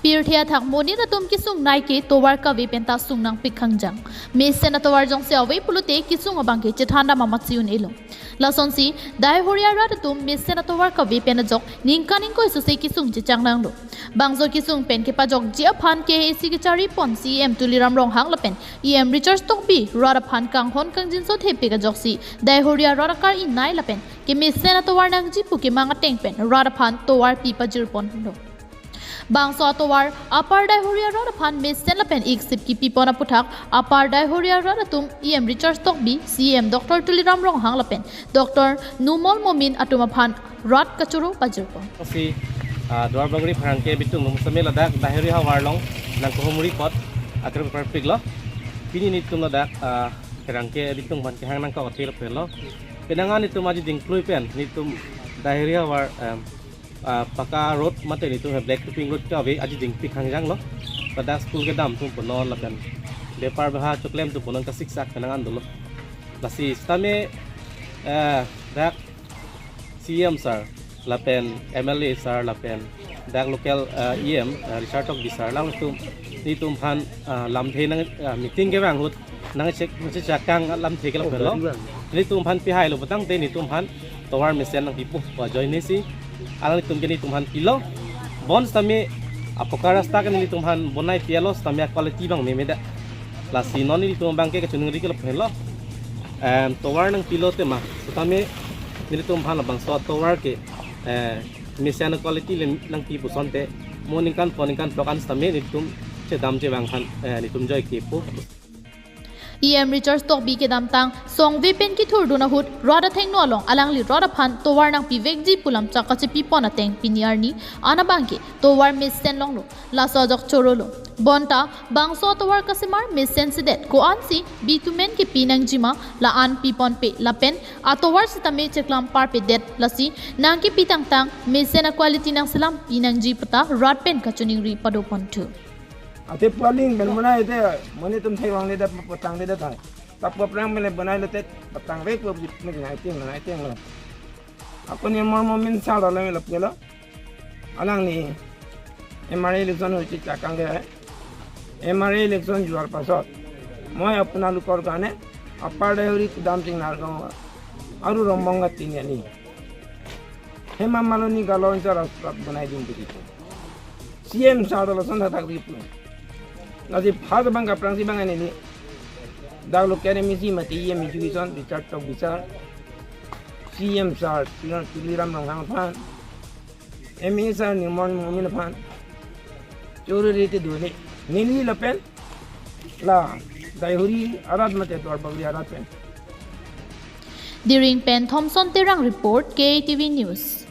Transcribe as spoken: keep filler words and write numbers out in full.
Pirthe athak monit atum kesung nai ke tovar kave penta sung nangpik khangjang. Mesen atovar jongsi ave pulote kesung abang ke chethan dam amatsi un-elo. Lasonsi Daihori arat atum mesen atovar kave pen ajok ningkan ingkoi sose kesung chechang nanglo. Bangso kesung pen kepajokji aphan K A A C kechari pon C E M Tuliram Ronghang lapen E M Richard Tokbi rat aphan kanghon kangjinso thepik ajoksi Daihori arat akar-i nai lapen kemesen atovar nangji pu kemang ateng pen rat aphan tovar pi pajir ponlo. Bangso atovar Upper Daihori arat aphan mesen lapen iksip kipi pon aputhak Upper Daihori arat atum E M Richard Tokbi, C E M Doctor Tuliram Ronghang lapen Doctor Numal Momin atum aphan rat kachoro pajir pon. Si, ah, Duarbagori pherangke abitung nung seme ladak Daihori havar along nangkehumri apot akrep parpiklo. Pini nelitum ladak, ah, pherangke abitung aphan kehang nangkok athe lapen lo. Penang an nelitum aji dingklui pen nelitum Daihori havar, em, ah, paka road mate nelitum he black topping road kave aji dingpik khangjanglo. Ladak school kedam atum punon lapen bepar beha choklem atum punon kasiksak penang an dolo. Lasi sitame, eh, dak C E M sir lapen M L A sir lapen dak local, eh, E M, eh, Richard Tokbi sir alangtum nelitum aphan, eh, lamthe nang, eh, meeting kevang ahut nangchek nangchechakang lamthe ke lapen lo. Nelitum aphan pihailo putangte nelitum aphan tovar mesen nangpipo pu ajoine si alanglitum ke nelitum aphan pilo. Bonsitame apaka rasta ke nelitum aphan bonai pialo sitame quality abang memedet. Lasi non nelitum abang ke kachiningri ke lapen lo. Em, tovar nangpilo tema sitame nelitum aphan labangso tovar ke, eh, mesen quality le nangpi pusonte mo ningkan pho ningkan throk an sitame nelitum chedam chevang aphan, eh, nelitum joi kepo. E M Richard Tokbi kedamtang songve pen kethurdun ahut rat athengno along alangli rat aphan tovar nangpivekji pu lamchak kachepi pon ateng pini arni an abang ke tovar mesen longlo, laso ajok chorolo. Bonta bangso atovar kasemar mesen sedet ko-ansi bitumen kepi nangjima la-an pi ponpe lapen atovar sitame cheklam parpedet lasi nangkepi tangtang mesen aquality nangselam pi nangji puta rat pen kachiningri pado ponthu. Athe pualing pen mona ite monit atum thek vangledet patangledet athai. Tap paprang mele bonai lote patangvek pu nai ting nai ting lo. Ako Numal Momin sir lo mele pulo. Alangli M R A election hoiche chakang ke. M R A election juar pasot moi apnalokor karne Upper Daihori Kudam Sing Nargaon aru Rombong Ghat Tiniali Hema Malini galon chara surat bonai ding dikit. C M sir lason thatak ripu. Lasi first abang kaprangsi abang neli dak local M A C mate E M Education Richard Tokbi sir, C M sir Tuliram Ronghang aphan, M A sir Numal Momin aphan choro rite dole neli lapen la Daihori arat mate Duarbagori arat pen. Diring pen Thomson Terang report, K A T V News.